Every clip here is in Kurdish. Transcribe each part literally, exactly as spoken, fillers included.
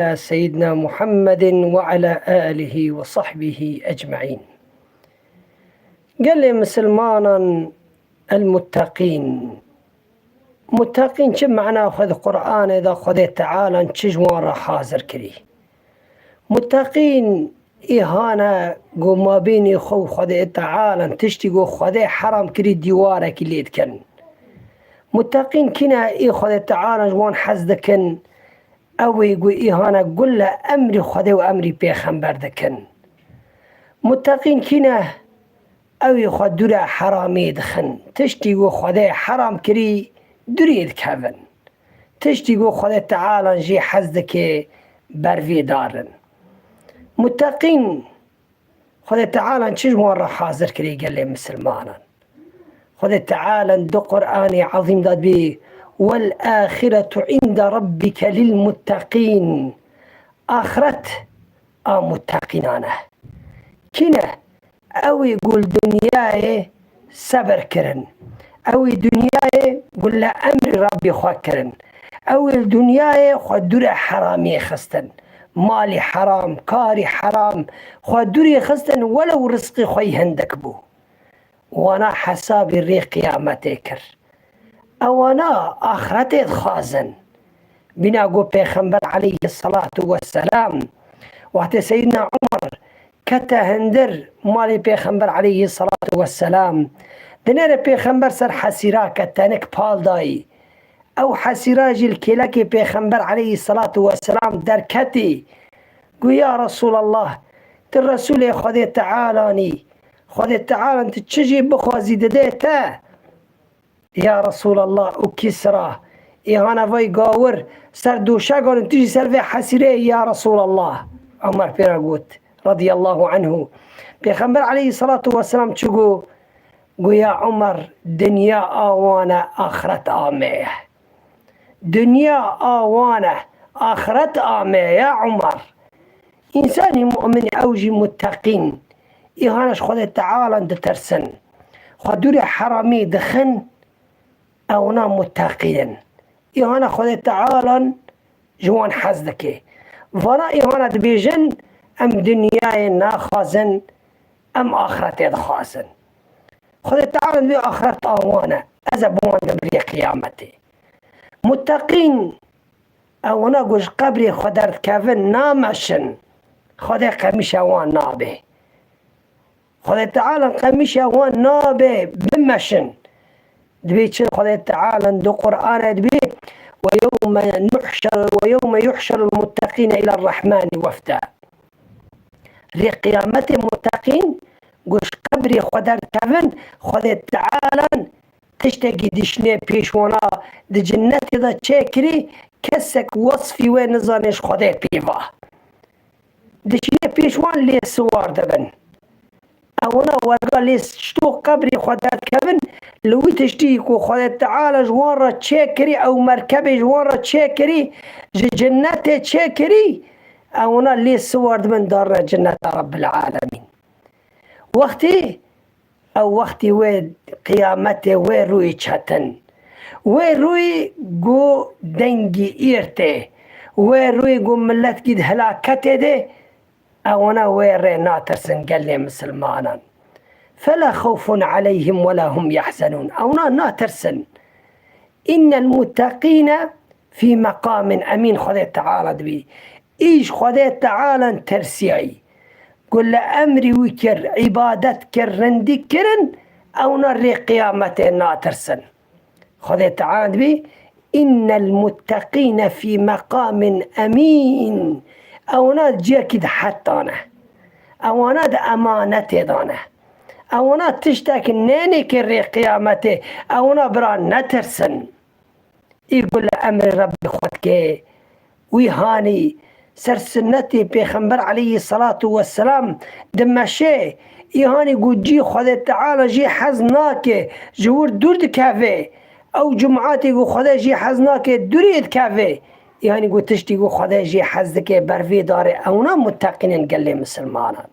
على سيدنا محمد وعلى آله وصحبه أجمعين. Gelê misilmanan, el-muttaqîn. Muttaqîn çi mana xwe di Qur'anê de Xwedê Teala çi ji wan re hazir kirî? Muttaqîn îhane ku mabênê xwe û Xwedê Teala tiştî ku Xwedê heram kirî dîwarekî lê dikin. Muttaqîn kî ne ê Xwedê Teala ji wan hez dikin? Ew ê ku îhane gule emrî Xwedê û emrî pêxember dikin. Muttaqîn kî ne? Ew ê xwe dûre heramê dixin. Tiştî ku Xwedê heram kirî, dûrê dikevin. Tiştî ku Xwedê Teala jê hez dike, bervê darin. Muttaqîn, Xwedê Teala çi ji wan re hazir kirî gelê misilmanan? Xwedê Teala di Qur'anê Ezîm de dibê, "Wel axiretu inde rabbike lil muttaqîn." Axiret a muttaqînan e. Kî ne? Ew ê ku li dinyayê sebir kirin. Ew ê dinyayê ku li emrê Rabbê xwe kirin. Ew ê li dinyayê xwe dûre heramiyê xistin. Malî heram, karî heram, xwe dûrê xistin, welew rizqê xwe yî hindik bû. Wana hesabê rê qiyametê kir. Ewana axretê dixwazin. Bîna ku Pêxember aleyhi salatu vesselam, wextê Seyyidina Umar kete hindir malê Pêxember aleyhi salatu vesselam, dinêre Pêxember ser hesîra ke tenik pal dayî. Ew hesîra jî li kêlekê Pêxember aleyhi salatu vesselam derketî. Got, "Ya Resûlallah, tu Resûlê Xwedê Teala nî. Xwedê Teala tu çi jî bixwazî dide te." Ya Resûlallah û Kîsra, îhane vay gawir, ser doşegan û tu jî ser vê hesîrê, ya Resûlallah. Omer pê re got, radiyallahu anhu. Pêxember aleyhissalatu vesselam çi got? Got, ya Omer, dinya a wan e, axiret a me ye. Dinya a wan e, axiret a me ye, ya Omer. Însanî mu'min ew jî mutteqîn, îhane ji Xwedê Teala ditirsin. Xwe dûrê heramî dixin, ewna mutteqîn in. Îhane Xwedê Teala ji wan hez dike. Vana îhane dibêjin, em dinyayê naxwazin, em axretê dixwazin. Xwedê Teala dibê axret a wan e. Ez ê bi wan bim rê qiyametê. Mutteqîn, ewna ku ji qebrê xwe derdikevin, nameşin. Xwedê qemîşa wan nabe. Xwedê Teala qemîşa wan nabe bimeşin. Dibê çi Xwedê Teala di Qur'anê dibê, "Ve yewme nuhşer, ve yewme yuhşerul mutteqîne iler rahmani wefda." Rê qiyametê mutteqîn ku ji qebrê xwe derdikevin, Xwedê Teala tiştekî dişinê pêş wana di cinnetê de çêkirî, kesek wesfî wê nizane ji Xwedê pê va. Dişinê pêş wan lê siwar dibin. Ewna werga lê ji to qebrê xwe derdikevin, li wî tiştî ku Xwedê Teala ji wan re çêkirî, ew merkebê ji wan re çêkirî, ji cinnetê çêkirî, ewna lê siwar dibin darine cinneta Rebbil Alemîn. Wextê, ew wextî wê qiyametê, wê rûyê çetin. Wê rûyê ku dengî îr tê. Wê rûyê ku miletkî di helaketê de, ewna wê rê natirsin gelê misilmanan. Fela xewfun aleyhim wela hum yahzenûn. Ewna natirsin. Innel mutteqîne fî meqamin emîn, Xwedê Teala dibî. Îş Xwedê Teala tirsiyayî. Ku li emrî wî kir, îbadet kir, rindî kirin, ewna rê qiyametê natirsin. Xwedê Teala dibî, "Innel mutteqîne fî meqamin emîn." Ewna ciyekî di het dane. Ewana di emanetê dane. Ewana tiştek nênêke rê qiyametê. Ewana bira netirsin. Î ku li emrê Rebbê xwe dike, wî hanî ser sunnetê Pêxember aleyhî selatu weselam dimeşe, î hanî ku cî Xwedê Teala jê hez nake, ji wir dûr dikeve, ew cumatê ku Xwedê jê hez nake, dûrê dikeve, î hanî ku tiştî ku Xwedê jê hez dike, bervê dare, ewna mutteqîn in gelê misilmanan.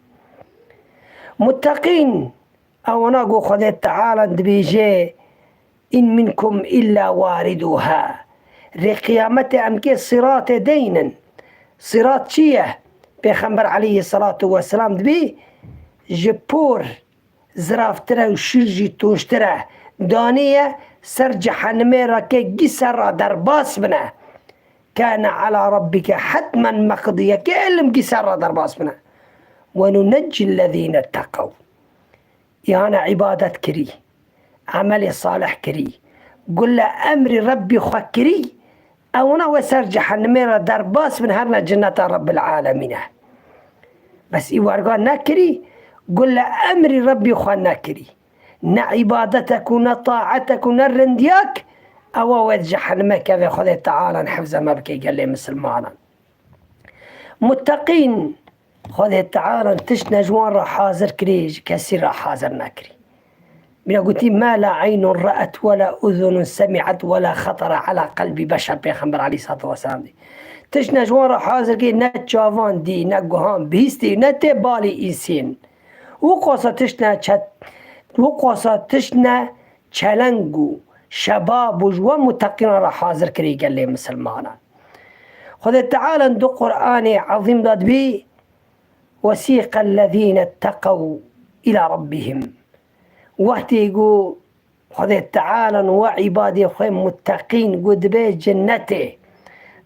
Mutteqîn, ewana ku Xwedê Teala dibêje, "In minkum illa wariduha." Rê qiyametê em kê siratê deynin. Sirat çi ye? Pêxember aleyhisselatu vesselam dibî ji por ziraftire û şîr jî tûştire. Danê ye ser cehennemê re ke gî ser re derbas bine. Kâne alâ rabbike hetmen meqdîye, ke elim gî ser re derbas bine. Ve nuneccî llezîne tteqew. Îhane îbadet kirî, emelê salih kirî, gule emrî Rebbî xwe kirî, ewna we ser cehennemê re derbas bin, herne cinneta Rebbil Alemîn e. Bes î werga nekirî, gule emrî Rebbî xwe nekirî. Ne îbadetek û ne taetek û ne rindiyak, ewa we di cehennemê keve. Xwedê Teala hifze me bike gelê misilmanan. Mutteqîn, Xwedê Teala tiştne ji wan re hazir kirî, ji kesî re hazir nekirî. Bîra gotî, "Ma la eynun re'et, we la uzunun semi'et, we la xetara ala qelbî beşer", Pêxember aleyhissalatu vesselam dî. Tiştne ji wan re hazir kirî, ne çavan dî, ne guhan bihîstî, ne tê balî însên. Û qosa tiştne çet, û qosa tiştne çeleng û şebab û ji we mutteqînan re hazir kirî gelê misilmanan. Xwedê Teala di Qur'anê Ezîm de dibî, "Wesîqe llezîne tteqew îlâ rabbihim." Wextê ku Xwedê Teala we îbadê xwe mutteqîn ku dibe cinnetê,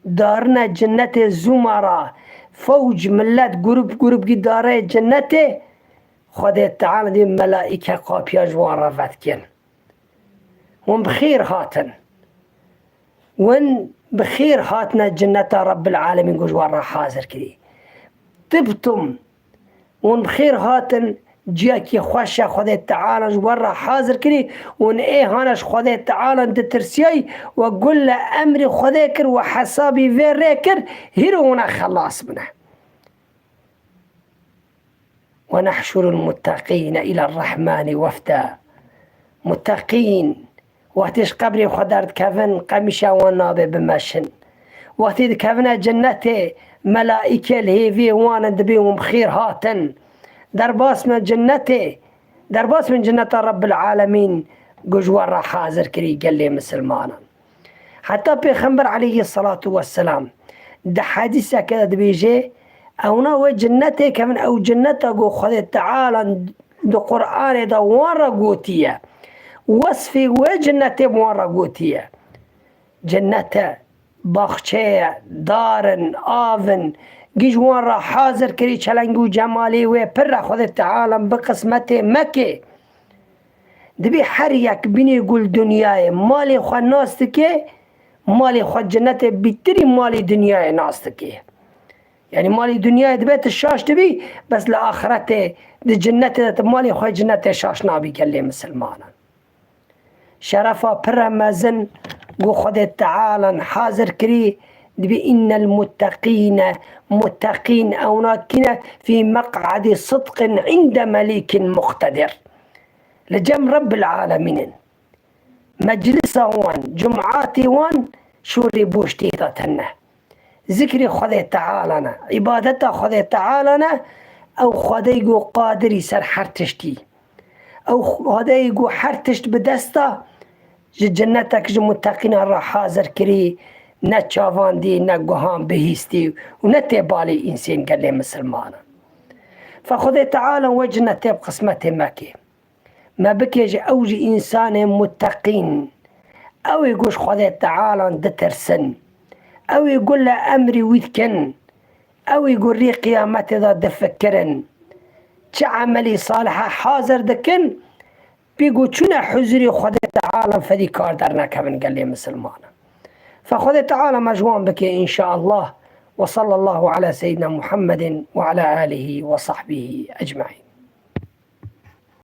darine cinnetê zûmara, fewc, millet, grup, grup kî dare cinnetê, Xwedê Teala dê melaîke qapiya ji wan re vedikin. Hûn bi xêr hatin. Hûn bi xêr hatine cinneta Rebbil Alemîn ku ji wan re hazir kirî. Tibtum. Hûn bi xêr hatin, ciyekî xweş e Xwedê Teala ji wan re hazir kirî. Hûn ê hane ji Xwedê Teala ditirsiyay, we gule emrî Xwedê kir, we hesabî vê rê kir, hîro hûn e xelas bine. "Ve nehşurul mutteqîne îler rehmani wefda." Mutteqîn, wextê ji qebrê xwe derdikevin, qemîşa wan nabe bimeşin. Wextê dikevine cinnetê, melaîke li hêviyê wan in, dibê hûn bi xêr hatin. Derbas bin cinnetê, derbas bin cinneta Rebbil Alemîn ku ji we re hazir kirî gelê misilmanan. Heta Pêxember aleyhissalatu vesselam di hedîseke de dibêje, ewna wê cinnetê kevin, ew cinneta ku Xwedê Teala di Qur'anê de wan re gotiye. Wesfê wê cinnetê bi wan re gotiye. Cinnete, baxçeye, dar in, av in, gî ji wan re hazir kirî, çeleng û cemalê wê pir e, Xwedê Teala bi qismetê meke. Dibê her yek bînê gul dinyayê, malê xwe nas dike, malê xwe cinnetê bîtirî malê dinyayê nas dike. Yanî malê dinyayê dibe tu şaş dibî, bes li axretê, di cinnetê de tu malê xwe cinnetê şaş nabî gelê misilmanan. Şerefa pir e mezin ku Xwedê Teala hazir kirî, dibî, "Innel mutteqîne", mutteqîn ewna kîne, "fî meq'edî sidqin inde melîkin muqtedir." Li cem Rebbil Alemîn in. Meclisa wan, cumatê wan şûrê boştiyê de tune. Zikrê Xwedê Teala ne, îbadeta Xwedê Teala ne, ew Xwedeyê ku qadirî ser her tiştî. Ew Xwedeyê ku her tişt bi dest e, ji cinnetek ji muteqînan re hazir kirî, ne çavan dî, ne guhan bihîstî û ne tê balê însên gelê misilmanan. Fe Xwedê Teala we cinnetê bi qismetê meke. Me bike ji ew jî însanê muteqîn. Ew ê ku ji Xwedê Teala ditirsin. Ew ê ku li emrî wî dikin. Ew ê ku rê qiyametê de difikirin. Çi emelî salihe hazir dikin, pê ku çûne huzurê Xwedê Teala fedî kar dernekevin gelê misilmanan. Fe Xwedê Teala me ji wan bike înşaallah. Ve sallallahu ala seyyidina Muhammedin ve ala alihi ve sahbihi ecmaîn.